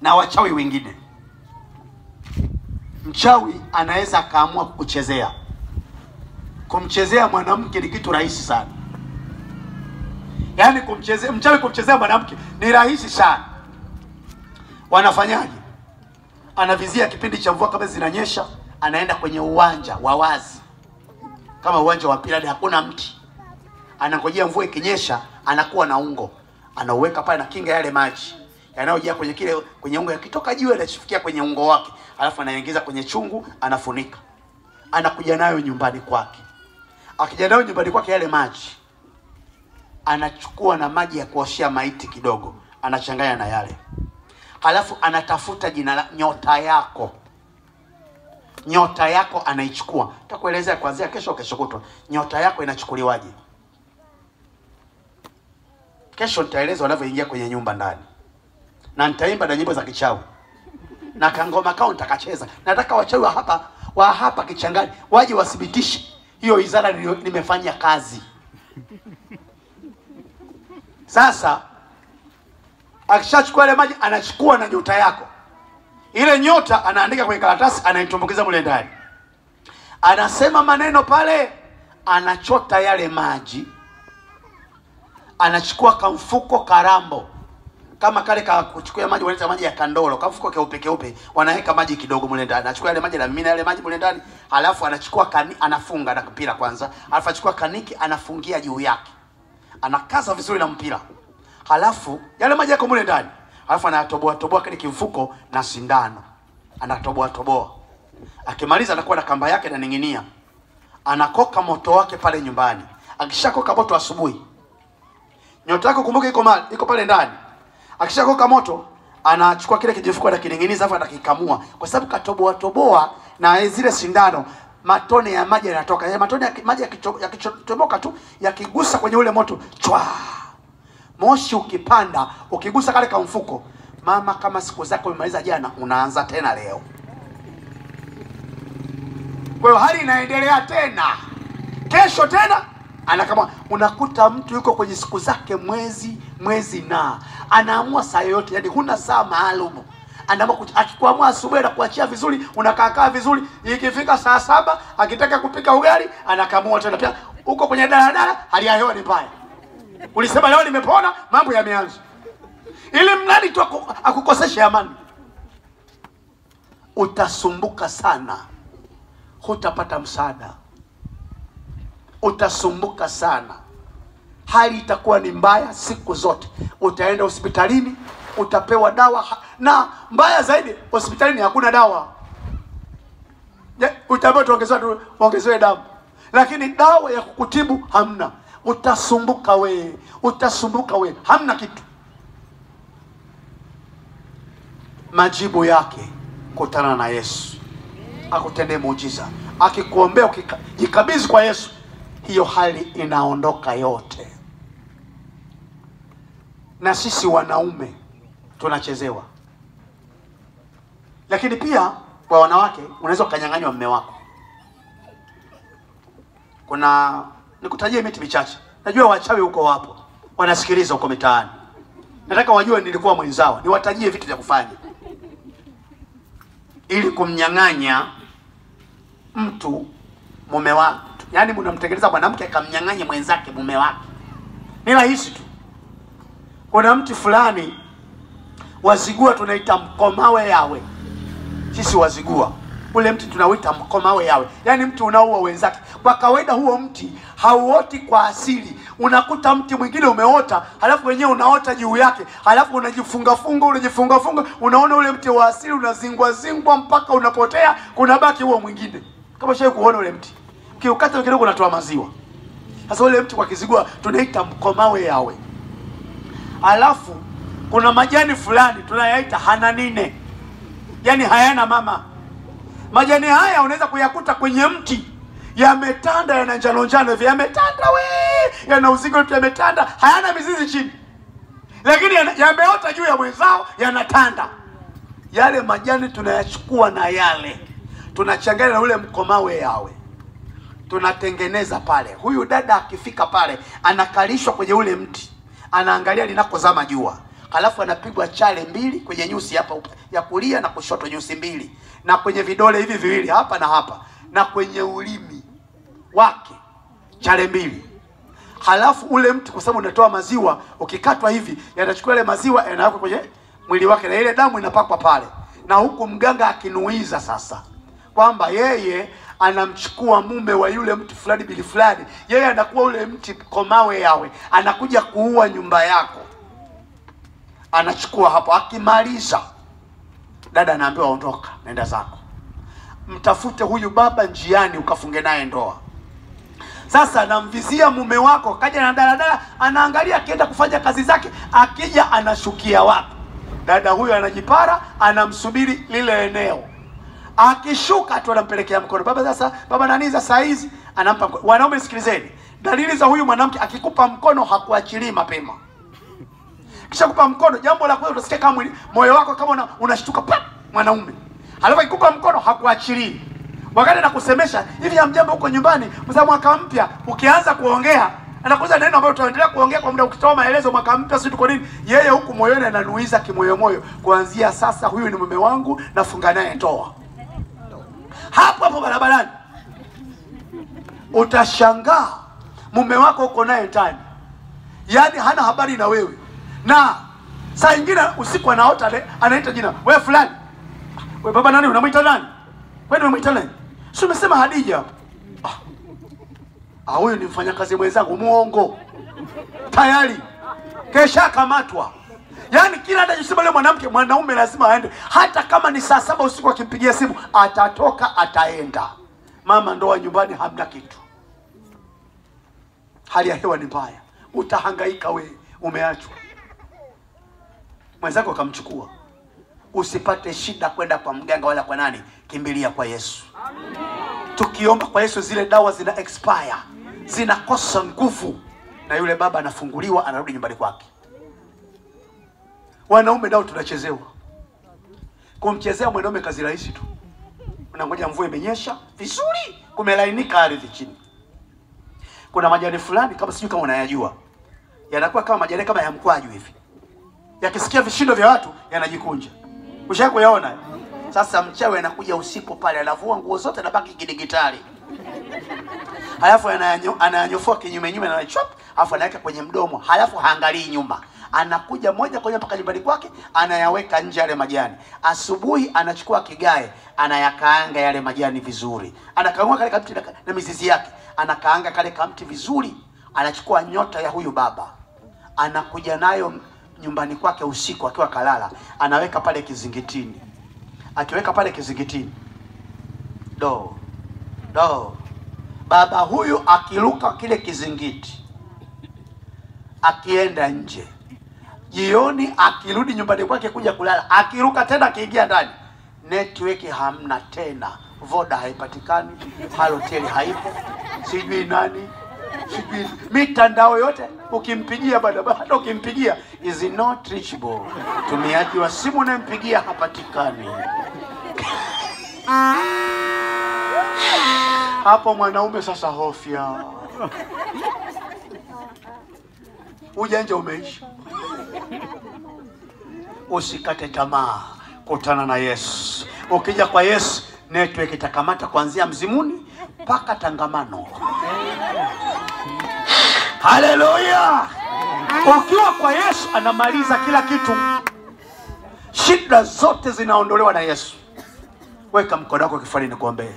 Na wachawi wengine. Mchawi anaweza akaamua kukuchezea. Kumchezea mwanamke ni kitu rahisi sana. Yaani kumchezea mchawi, kumchezea mwanamke ni rahisi sana. Wanafanyaje? Anavizia kipindi cha mvua kama zinanyesha, anaenda kwenye uwanja wa wazi. Kama uwanja wa mpira hakuna mti. Anangojea mvua ikinyesha, anakuwa na ungo. Anauweka pale na kinga yale maji yanayojia kwenye kile kwenye ungo, yakitoka jiwe yanachifukia kwenye ungo wake. Alafu anaingiza kwenye chungu, anafunika. Anakuja nayo nyumbani kwake. Akija nayo nyumbani kwake yale maji, anachukua na maji ya kuoshea maiti kidogo, anachanganya na yale. Halafu anatafuta jina la nyota yako. Nyota yako anaichukua. Nitakuelezea kuanzia kesho, kesho kutwa. Nyota yako inachukuliwaje? Kesho nitaeleza wanavyoingia kwenye nyumba ndani. Na nitaimba na nyimbo za kichawi. Na kangoma kao nitakacheza. Nataka wachawi wa hapa Kichangani waje wathibitishe hiyo wizara nimefanya kazi. Sasa akishachukua ile maji, anachukua na nyota yako. Ile nyota anaandika kwenye karatasi, anaitumbukiza mle ndani. Anasema maneno pale, anachota yale maji. Anachukua kamfuko karambo. Kama kale ka kuchukua maji wanaita maji ya kandolo, kamfuko keupe keupe, wanaweka maji kidogo mle ndani. Anachukua yale maji na mimina yale maji mle ndani, alafu anachukua kani, anafunga na mpira kwanza, alafu anachukua kaniki anafungia juu yake. Anakaza vizuri na mpira. Halafu yale maji yako mle ndani. Halafu anatoboa toboa kile kimfuko na sindano. Anatoboa toboa. Akimaliza anakuwa na kamba yake inaning'inia. Anakoka moto wake pale nyumbani. Akishakoka moto asubuhi, nyota yako kumbuka iko mali, iko pale ndani. Akishakoka moto, anachukua kile kijifuko anakining'iniza, alafu anakikamua. Kwa sababu katoboa toboa na zile sindano, matone ya maji yanatoka. Yale matone ya maji yakichomoka tu, yakigusa kwenye ule moto, chwa. Moshi ukipanda, ukigusa kale kamfuko, mama, kama siku zako umemaliza jana, unaanza tena leo. Kwa hiyo hali inaendelea tena. Kesho tena anakama, unakuta mtu yuko kwenye siku zake mwezi, mwezi na anaamua saa yoyote, yani huna saa maalum. Anaamua akikuamua asubuhi na kuachia vizuri, unakaa vizuri, ikifika saa 7 akitaka kupika ugali, anakamua tena pia. Uko kwenye daladala, hali ya hewa ni mbaya. Ulisema leo nimepona, mambo yameanza. Ili mradi tu akukoseshe amani. Utasumbuka sana. Hutapata msaada. Utasumbuka sana. Hali itakuwa ni mbaya siku zote. Utaenda hospitalini, utapewa dawa, na mbaya zaidi hospitalini hakuna dawa. Utaambiwa tuongezewe damu. Lakini dawa ya kukutibu hamna. Utasumbuka we, utasumbuka we, hamna kitu. Majibu yake, kutana na Yesu. Akutendee muujiza. Akikuombea ukijikabidhi kwa Yesu, hiyo hali inaondoka yote. Na sisi wanaume tunachezewa. Lakini pia kwa wanawake unaweza ukanyang'anywa mume wako. Kuna, nikutajie miti michache. Najua wachawi huko wapo, wanasikiliza huko mitaani. Nataka wajue nilikuwa mwenzao, niwatajie vitu vya kufanya ili kumnyang'anya mtu mume wake. Yaani mnamtengeneza mwanamke akamnyang'anye mwenzake mume wake. Ni rahisi tu. Kuna mti fulani Wazigua tunaita mkomawe yawe. Sisi Wazigua ule mti tunauita mkomawe yawe. Yaani mti unaua wenzake. Kwa kawaida huo mti hauoti kwa asili. Unakuta mti mwingine umeota, halafu wenyewe unaota juu yake, halafu unajifunga funga, unajifunga funga, unaona ule mti wa asili unazingwa zingwa mpaka unapotea, kuna baki huo mwingine. Kama shawahi kuona ule mti, ukiukata kidogo unatoa maziwa. Sasa ule mti kwa Kizigua tunaita mkomawe yawe. Halafu kuna majani fulani tunayaita hananine. Yaani hayana mama. Majani haya unaweza kuyakuta kwenye mti, yametanda, yana njano njano hivi, yametanda we, yana uzingo, yametanda, hayana mizizi chini. Lakini yameota juu ya mwenzao, yanatanda. Yale majani tunayachukua na yale tunachanganya na ule mkomawe yawe. Tunatengeneza pale. Huyu dada akifika pale, anakalishwa kwenye ule mti. Anaangalia linakozama jua. Halafu anapigwa chale 2 kwenye nyusi hapa ya kulia na kushoto, nyusi 2, na kwenye vidole hivi viwili hapa na hapa, na kwenye ulimi wake chale 2. Halafu ule mti kwa sababu unatoa maziwa, ukikatwa hivi yanachukua ile maziwa yanawekwa kwenye mwili wake na ile damu inapakwa pale. Na huku mganga akinuiza sasa kwamba yeye anamchukua mume wa yule mtu fulani bili fulani, yeye anakuwa ule mti komawe yawe, anakuja kuua nyumba yako. Anachukua hapo, akimaliza dada anaambiwa ondoka, nenda zako, mtafute huyu baba njiani ukafunge naye ndoa. Sasa anamvizia mume wako, kaja na daladala, anaangalia akienda kufanya kazi zake, akija anashukia wapi. Dada huyu anajipara, anamsubiri lile eneo. Akishuka tu anampelekea mkono. Baba sasa, baba nani za saa hizi, anampa mkono. Wanaume sikilizeni, dalili za huyu mwanamke akikupa mkono hakuachilii mapema. Kisha kupa mkono, jambo la kwanza utasikia kama moyo wako kama unashtuka pap, mwanaume. Halafu akikupa mkono hakuachilii. Wakati anakusemesha hivi, hamjambo huko nyumbani, kwa sababu mwaka mpya ukianza kuongea anakuza neno ambalo utaendelea kuongea kwa muda, ukitoa maelezo mwaka mpya sisi tuko nini, yeye huku moyoni ananuiza kimoyomoyo, kuanzia sasa huyu ni mume wangu, nafunga naye ndoa. Hapo hapo barabarani utashangaa mume wako uko naye ndani, yaani hana habari na wewe. Na saa nyingine usiku anaota, anaita jina, wewe fulani, wewe baba nani, unamuita nani? Wewe unamuita nani? Si umesema Hadija hapo? Ah, huyu ni mfanyakazi mwenzangu. Muongo. Tayari kesha kamatwa. Yaani kila anachosema yule mwanamke, mwanaume lazima aende. Hata kama ni saa 7 usiku akimpigia simu, atatoka ataenda. Mama, ndoa nyumbani hamna kitu. Hali ya hewa ni mbaya. Utahangaika wewe, umeachwa. Mwenzako akamchukua. Usipate shida kwenda kwa mganga wala kwa nani, kimbilia kwa Yesu. Tukiomba kwa Yesu zile dawa zina expire, zinakosa nguvu, na yule baba anafunguliwa, anarudi nyumbani kwake. Wanaume nao tunachezewa. Kumchezea mwanaume kazi rahisi tu. Unangoja mvua imenyesha vizuri, kumelainika ardhi chini. Kuna majani fulani kama sijui kama unayajua, yanakuwa kama majani kama ya mkwaju hivi. Yakisikia vishindo vya watu yanajikunja. Ushawahi kuyaona? Sasa mchawi anakuja usiku pale, anavua nguo zote na baki kidigitali. Halafu anayanyofua kinyume nyume na anachop, halafu anaweka kwenye mdomo, halafu haangalii nyuma. Anakuja moja kwa moja mpaka nyumbani kwake, anayaweka nje yale majani. Asubuhi anachukua kigae, anayakaanga yale majani vizuri. Anakaanga kale kamti na mizizi yake. Anakaanga kale kamti vizuri. Anachukua nyota ya huyu baba. Anakuja nayo nyumbani kwake usiku akiwa kalala, anaweka pale kizingitini. Akiweka pale kizingitini, do do, baba huyu akiruka kile kizingiti, akienda nje, jioni akirudi nyumbani kwake kuja kulala, akiruka tena akiingia ndani, network hamna tena, Voda haipatikani, Halotel haipo, sijui nani, sijui mitandao yote ukimpigia bado ukimpigia is not reachable. Tumiaji wa simu unayempigia hapatikani. Hapo mwanaume sasa hofia. Ujanja umeisha. Usikate tamaa, kutana na Yesu. Ukija kwa Yesu, network itakamata kuanzia Mzimuni mpaka Tangamano. Haleluya! Ukiwa kwa Yesu anamaliza kila kitu. Shida zote zinaondolewa na Yesu. Weka mkono wako kifuani nikuombee.